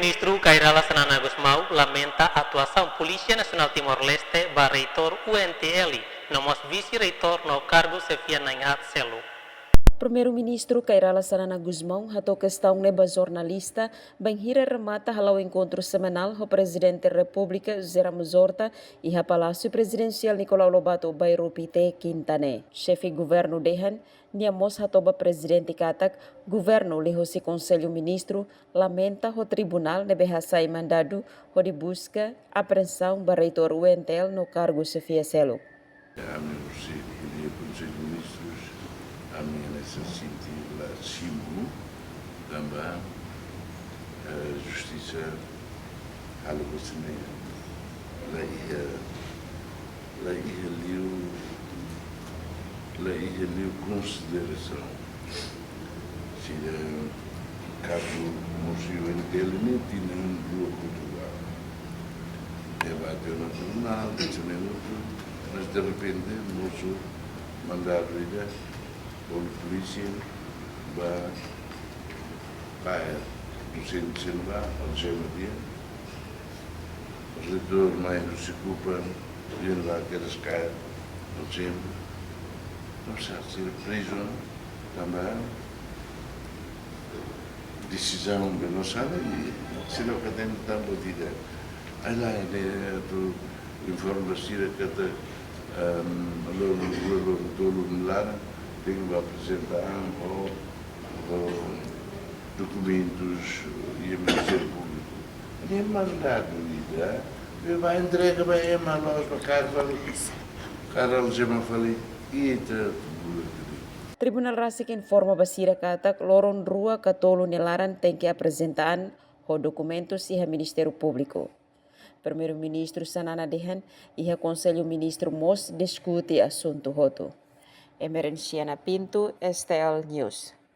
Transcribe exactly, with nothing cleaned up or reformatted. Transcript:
Ministru Kay Rala Xanana Gusmão lamenta atuasaun Polísia Nasionál Timor-Leste ba Reitór U N T L, no mós Vise-Reitór no kargu xefia na'in-haat seluk. Primeiru-Ministru Kay Rala Xanana Gusmão hato'o kestaun ne'e ba jornalista, bainhira remata hala'o enkontru semanál ho Prezidente Repúblika José Ramos Horta iha Palásiu Prezidensiál Nicolau Lobato Bairru Pité, Kinta ne'e. Xefe Governu dehan, nia mós hato'o ba Prezidente katak Governu liuhusi Konsellu Ministru lamenta ho tribunál ne'ebé hasai mandadu hodi buska apreensaun ba Reitór U N T L no kargu xefia seluk. Ami husi ko'alia Konsellu Ministrus, ami hanesan sente la simu, tanba, eh, justisa halo buat ne'e la iha, la iha liu, la iha liu konsiderasaun. Sira kazu mosu U N T L ne'e tinan rua Portugal. Debate ona tribunál, desizaun ne'e mutu, mas derrepente mosu mandadu ida, bolu polísia ba paer duzentos sen ba, aljema tiha. Reitór mai husi Kupan, vien ba kedas kaer, aljema. Não sei se é prisão também. Desizaun be no sabe, sira ka tenta tanba ida. Ai la, ne'e atu informa sira katak, ehm, loron rua, loron tolu nia laran, tenke ba aprezenta an ho, ho dokumentus iha Ministériu Públiku. Ne'e mandadu ida, be ba entrega ba ema loos ba kaer fali, kaer aljema fali, ita bula tadi. Tribunál rasik informa ba sira katak loron rua ka tolu nia laran tenke aprezenta an ho dokumentus iha Ministériu Públiku. Primeiru-Ministru Xanana dehan, iha Konsellu Ministru mós diskute asuntu hotu. Emerenciana Pinto, S T L News.